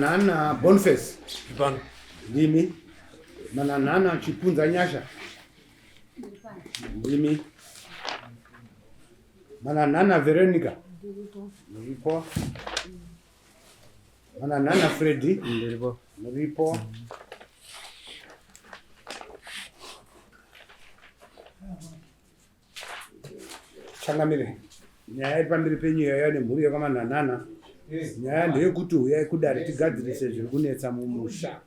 Mananana Boniface. Pano. Ndimi. Mananana Chipunza Nyasha. Ndimi. Mananana Veronica. Ndiripo. Mananana Freddy. Ndiripo. Muripo. Changamire, nyaya iri pamberi penyu yaiva nemhuri yekwaManhanhanha. Nyaya ndeyekuti huyai kudare tigadzirise zviri kunetsa mumusha.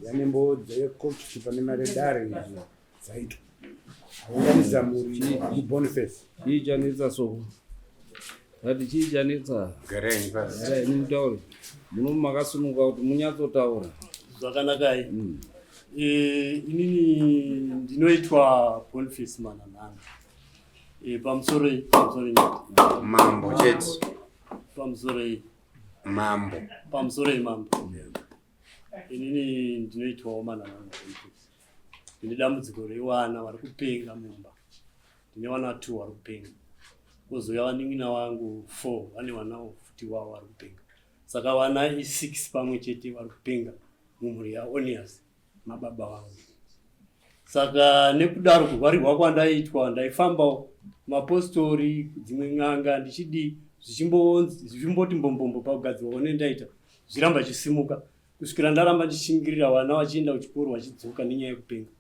Yanembo dzekochichipa nemari dare izvi dzaitwa. Aunganidza mhuri muBoniface. Chii chanetsa so? Tati chii chanetsa? Garai pasi. Garai mutaure. Muno makasununguka kuti munyatsotaura. Zvakanakai. Eh, inini ndinoitwa Boniface Mananana. Eh, pamusoro pamusoro Mambo chete. Pamusoro Mambo. Pamusoro mambo. Inini ndinoitwawo Mananana Boniface. Ndine dambudziko revana vari kupenga mumba. Ndine vana 2 vari kupenga. Kozouya vanin'ina vangu 4 vane vanawo futi wavo vari kupenga. Saka vana i6 pamwe chete vari kupenga mumhuri yaOnias mababa vangu. Saka nekudaro kurwarirwa kwandaitwa ndaifambawo mapostori dzimwe n'anga ndichidii zvichimboti mbombombo pakugadzirwa kune ndaita zviramba chisimuka kusvikira ndaramba ndichishingirira vana vachienda kuchikoro vachidzoka nenyaya yekupenga.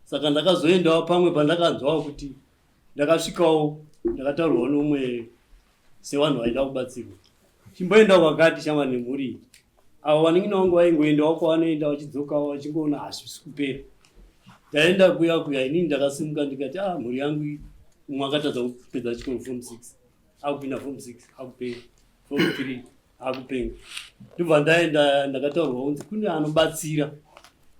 Saka ndakazoendawo pamwe pandakanzwawo kuti ndakasvikawo ndakataurwawo neumwe sevanhu vaida kubatsirwa chimboenda kwakati shama nemhuri iyi avo vanin'ina vangu vaingoendawo kwavanoenda vachidzokawo vachingoona hazvisi kupera ndaenda kuya kuya inini ndakasimuka ndikati ah mhuri yangu umwe akatadza kupedza chikoro form 6 akupinda form 6 akupera form 3 akupenga ndobva ndaenda ndakataurwa kunzi kune anobatsira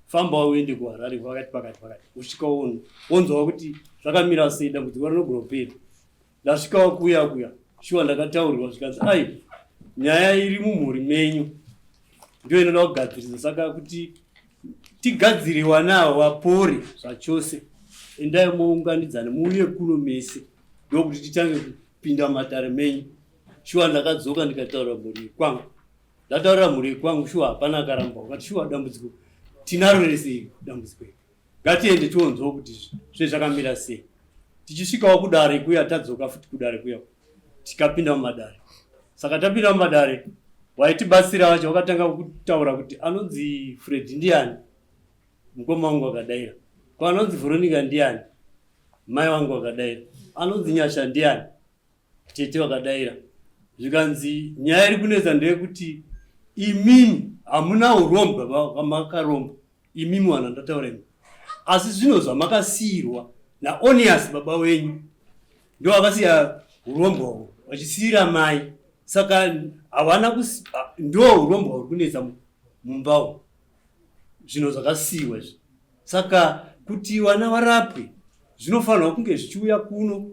famba uende kuharare kwakati pakati pakati usvika wono wonzwa kuti zvakamira sei dambudziko rinogona kupera ndasvikawo kuya kuya shuwa ndakataurirwa zvikanzi ai nyaya iri mumhuri menyu ndiyo inoda kugadzirisa saka kuti tigadzire wana ava vapore zvachose endai mounganidzana muuye kuno mese ndokuti titange kupinda mumatare menyu shuwa ndakadzoka ndikataura mhuri yekwangu ndataurira mhuri yekwangu shuwa hapana akaramba ukati shuwa dambudziko tinaro rese dambudziko iri ngatiende tionzwa kuti zve zvakamira sei tichisvikawo kudare kuya tadzoka futi kudare kuya tikapinda mumadare saka tapinda mumadare waitibatsira wacho wakatanga kutaura kuti anonzi fred ndiani mukoma wangu akadaira ko anonzi veronica ndiani mai wangu akadaira anonzi nyasha ndiani Tete vakadaira zvikanzi nyaya iri kunetsa ndeyekuti imimi hamuna urombwa hwamakaromba imimi wana ndataura imi asi zvinhu zvamakasiirwa naonias baba wenyu ndo vakasiya urombwa uhwu vachisiira mai saka havana ndo urombwa huri kunetsa mumba umu zvinhu zvakasiiwa izvi saka kuti vana varapwe zvinofanirwa kunge zvichiuya kuno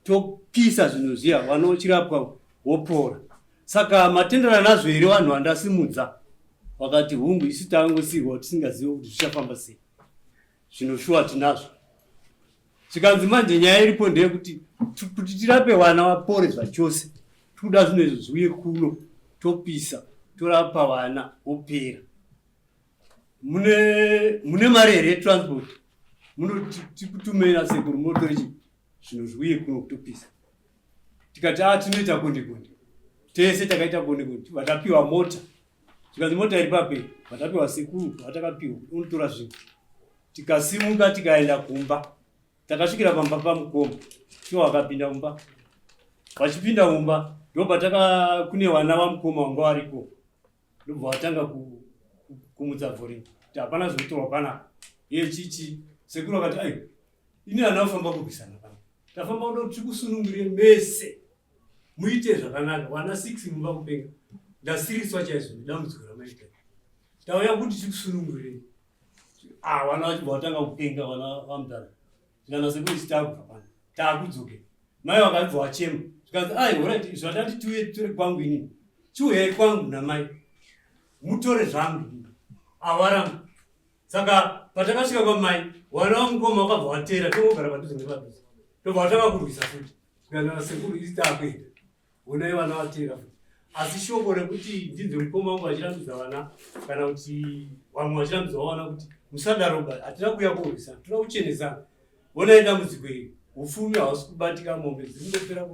topisa zvinhu zviya vanochirapwa wopora saka matenderana nazvo here vanhu vandasimudza vakati hungu isu tangosirwa tisingazive kuti zvichafamba sei zvinhu shuwa tinazvo zvikanzi manje nyaya iripo ndeyekuti kuti tirape vana vapore zvachose tikuda zvinhu izvo zviuye kuno topisa torapa vana vopera mune mune mari here yetransport munotikutumira sekuru motore chii zvinhu zviuye kuno kutopisa tikati a ah, tinoita konde konde tese takaita konde konde vatapiwa mota tikanzi mota iri papi vatapiwa sekuru vatakapiwa unotora zvinhu tikasimuka tikaenda kumba takasvikira pamba pamukoma shuwa vakapinda mumba vachipinda mumba ndopataka kune vana vamukoma vanga variko ndobva vatanga kumutsa vhori kuti hapana zvekutorwa panapa ye chichi sekuru akati ai ini hana kufamba kurwisana pana tafamba kuda kuti tikusunungure mese muite zvakanaka wana 6 mumba kupenga ndasiriswa chaizvo nedambudziko ramaita tauya kuti tikusunungure ah wana vachibva vatanga kupenga vana vamudhara zvikana sekuru ichi takubva pano takudzokera mai vakabva vachema zvikanzi ai horit zvatati tiuye titore kwangu inini chiuyai kwangu namai mutore zvangu inini awaramba saka patakasvika kwamai wana wamukoma wakabva wateera tongogara padhuze nepadhuze tobva watanga kurwisa futi zvikanzi sekuru isi takuenda honai vana vateera futi. Asi shoko rekuti ndinzwe mukoma wangu achirambidza vana kana kuti vamwe vachirambidza vana kuti musadaro ba, hatina kuuya kurwisana, toda kuchenesana. Honai dambudziko iri, upfumi hausi kubatika, mombe dziri kungopera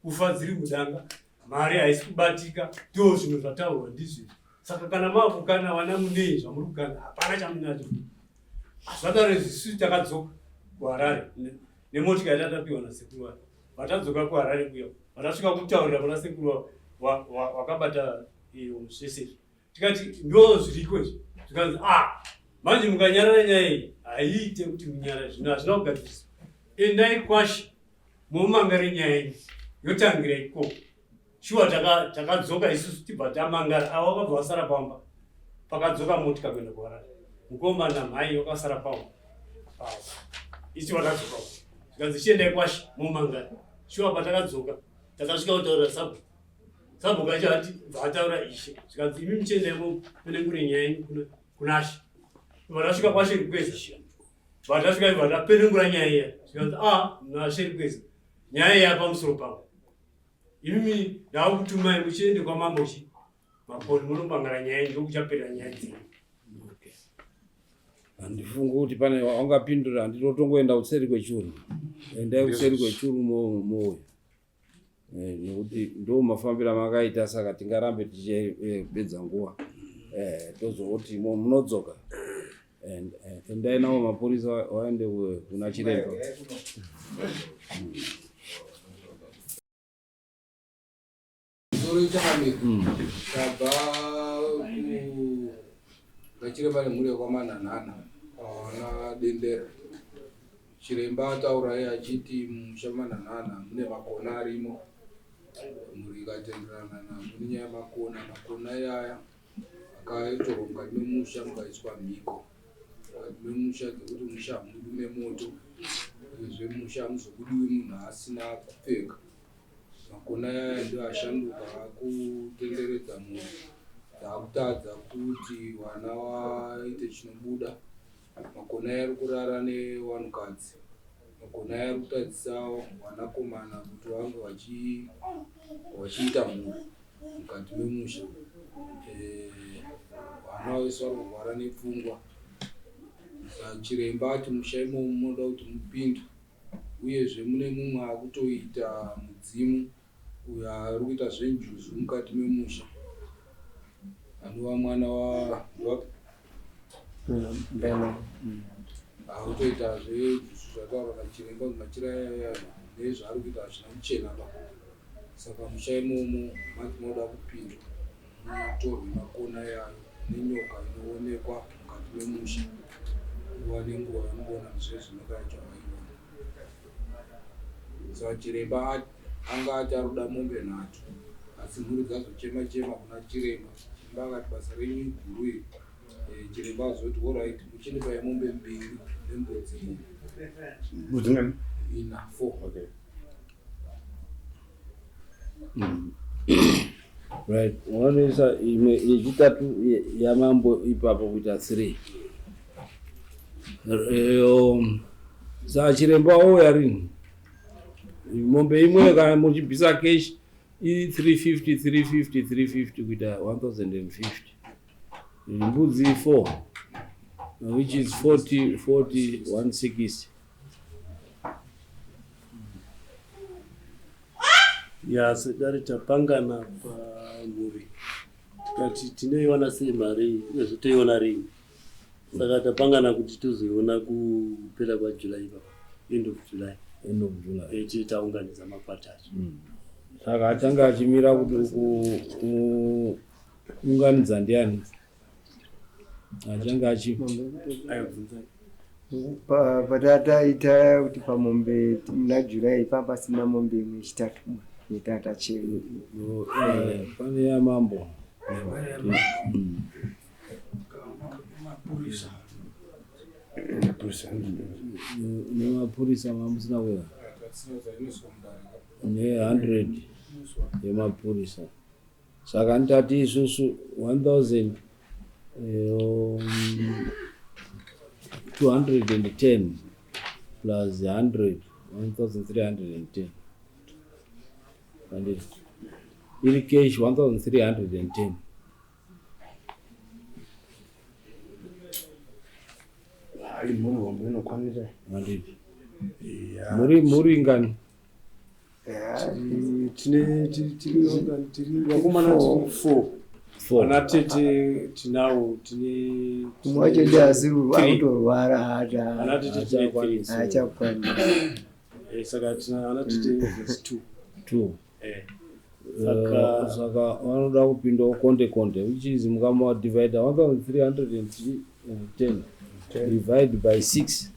kufa dziri mudanga, mari haisi kubatika, ndoo zvinhu zvataurwa ndizvo. Saka kana maakukana vana munei zvamuri kukana, hapana chamunacho. Zvadaro izvi isu takadzoka kuHarare nemotika yatatapiwa nasekuru vacho. Vatadzoka kuHarare kuya, vatasvika kutaurira kuna sekuru wakabata iyo zvese izvi. Tikati ndo zviriko izvi. Zvikanzi ah, manje mukanyarara nyaya iyi haiite kuti munyarare, zvinhu hazvina kugadziriswa. Endai kwashe momangare nyaya iyi yotangira ikoko. Shuwa takadzoka taka isusu tibva tamangara, ava vakabva vasara pamba. Pakadzoka motika kuenda kuHarare, mukoma namhai vakasara pamba pavo, isu vakadzoka zvikanzi chiendai kwashe momangara. Shuwa patakadzoka takasvika kutaurira sabhuku, sabhuku acho ati bva ataura ishe, zvikanzi imi muchiendai mopenengure nyaya yenyu kunashe. Vatasvika kwashe Rikweza, vatasvika vatapenengura nyaya iya, zvikanzi a ah, nashe Rikweza nyaya iya pamusoro pavo imimi ndakutumai muchiende kwamambo chi Makoni munopangana nyaya iyi ndokuchapera nyaya dzenyu. Handifungi kuti pane wangapindura, handitotongoenda kuseri kwechuru. Endai kuseri kwechuru mouya. Eh, nekuti ndo mafambiro amakaita saka tingarambe tichipedza eh, nguva eh, tozoti munodzoka endai nawo mapurisa waende kuna chiremba. Musoro chakamira tabva kachiremba nemhuri yekwaManhanhanha pawana dendera. Chiremba ataura iye achiti mumusha maManhanhanha mune makona arimo, mhuri ikatenderana nazvo nenyaya yemakona. Makona iyaya akaitorwa mukati memusha mukaiswa mhiko mukati memusha dzekuti musha hamudi nemoto uyezve musha hamuzobudiwi munhu asina kupfeka. Makona aya ndiwo ashanduka akutenderedza mhuri dzakutadza kuti vana vaite chinobuda. Makona aya ari kurara nevanhukadzi. Makona aya ari kutadzisa vanakomana kuti vange vachiita mhuri mukati memusha. Eh, vana vese vari kurwara nepfungwa. Saka chiremba ati musha imomo munoda kuti mupinde. Uyezve mune mumwe akutoita mudzimu uyo ari kuita zvenjuzu mukati memusha anova mwana wa akutoita zvenjuzu zvataurwa nachiremba kuti machira ayaya nezvaari kuita hazvina kuchena ba saka musha imomo mati moda kupindwa mutorwe makona yayo nenyoka inoonekwa mukati memusha nguva nenguva vanongoona zvezvo nyoka yacho havaiona saka chiremba anga ati aroda mombe nhatu asi mhuri dzazochema chema kuna chiremba chiremba akati basa renyu iguru iri eh, chiremba azoti orit muchindipai mombe mbiri nembudzi mbudzi ngani ina four okay. Right, wanoisa imwe yechitatu yamambo ipapo kuita 3. Saka chiremba ouya rini? Mombe imwe kana muchibvisa cash iri 350 350 350 kuita 1050. Mbudzi 4 which is 40 40 160. Ya sedare tapangana pamhuri tikati tinoiwana sei mari iyi uyezve toiona rini saka tapangana kuti tozoiona kupera kwajuly ipapa end of july End of July. Eh, taunganidza makwata acho Saka achange achimira kuti kuunganidza ndiani? Achange achi Patataita kuti pamombe muna July panga pasina mombe imwe yechitatu yetata chedu. Eh, pane yamambo. Nemapurisa mamusina kuya ne 100 yemapurisa. Saka ndati isusu 1210 eh, plus 100 1310 anditi Iri cash 1310. Hayi, mhuri hombe inokwanisa. Handiti muri muri ngani? Tine tiri tiri vakomana, tiri four. Four. Vana tete tinawo, tine Umwe wacho ndiasiri Three. akutorwara. Vana tete tine three. Haachakwanisa. Saka tina vana tete is two. Two. Saka Saka vanoda kupindawo konde konde, which is mukama divide 1310 divide by 6.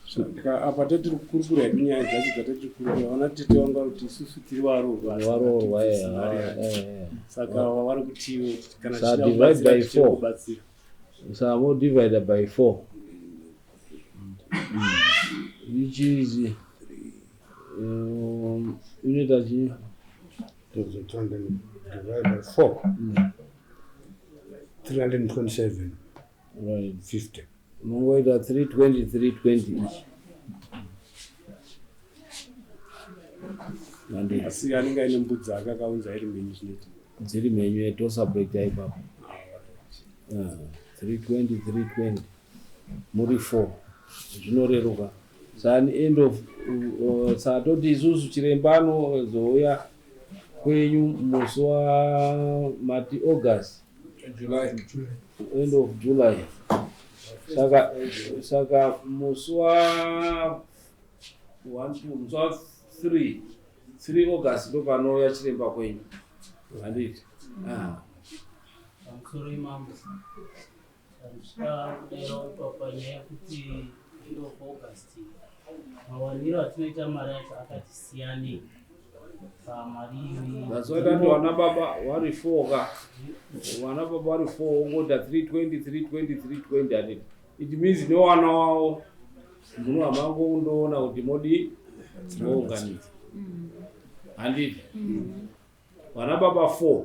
Saka apa tetiri kukurukura hedu nyaya dzacho dzatetiri kukurukura, vana tete vanga kuti isusu tiri varoorwa. Varoorwa. Tibvise mari yacho. Saka vari kutiwo kana Saka tichida divide kubatsira, by tichiri four. kubatsira. Saka mo divide by 4, which is inoita chii? 1200 divide by 4, 327 Right. 50. Mongoita 320 320 each. Handiti? Asi anenge aine mbudzi ake akaunza iri mhenyu, zvinoita. Dziri mhenyu, tosubtracta ipapo. 320 320 muri 4, zvinoreruka. Sani end of saka toti isusu chiremba anozouya kwenyu musi wa mati August? July. End of July. Saka musi wa 1 2, musi wa 3 3 August ndo panouya chiremba kwenyu, handiti? Ah. Pamusoro, imambo, ndichida kudairawo panyaya yekuti end of August, mawaniro atinoita mari acho akati siyanei pamari iyoyi. That's why tati vana baba vari four ka, vana baba vari four, wongoita 320 320 320, handiti? It means newana wavo munohamba ngondoona kuti modi mounganidza, handiti? Vana baba four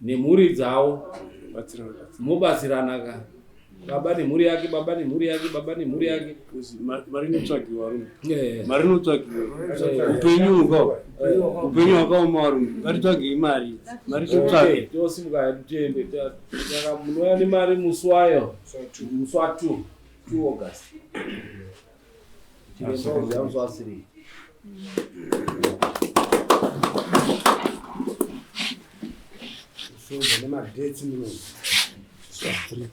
nemhuri dzavo. Batsirana. Mobatsirana ka, baba nemhuri yake, baba nemhuri yake, baba nemhuri yake. Mari inotsvagiwa, rume. Mari inotsvagiwa. Upenyu hukawa upenyu hwakaoma, varume, ngatitsvagei mari, mari totsvage. Tosimuka hedu tiende. Saka munouya nemari musi wayo, musi wa2 2 August, chiremba uziva musi wa3. Kusunza nemadates muno, 3.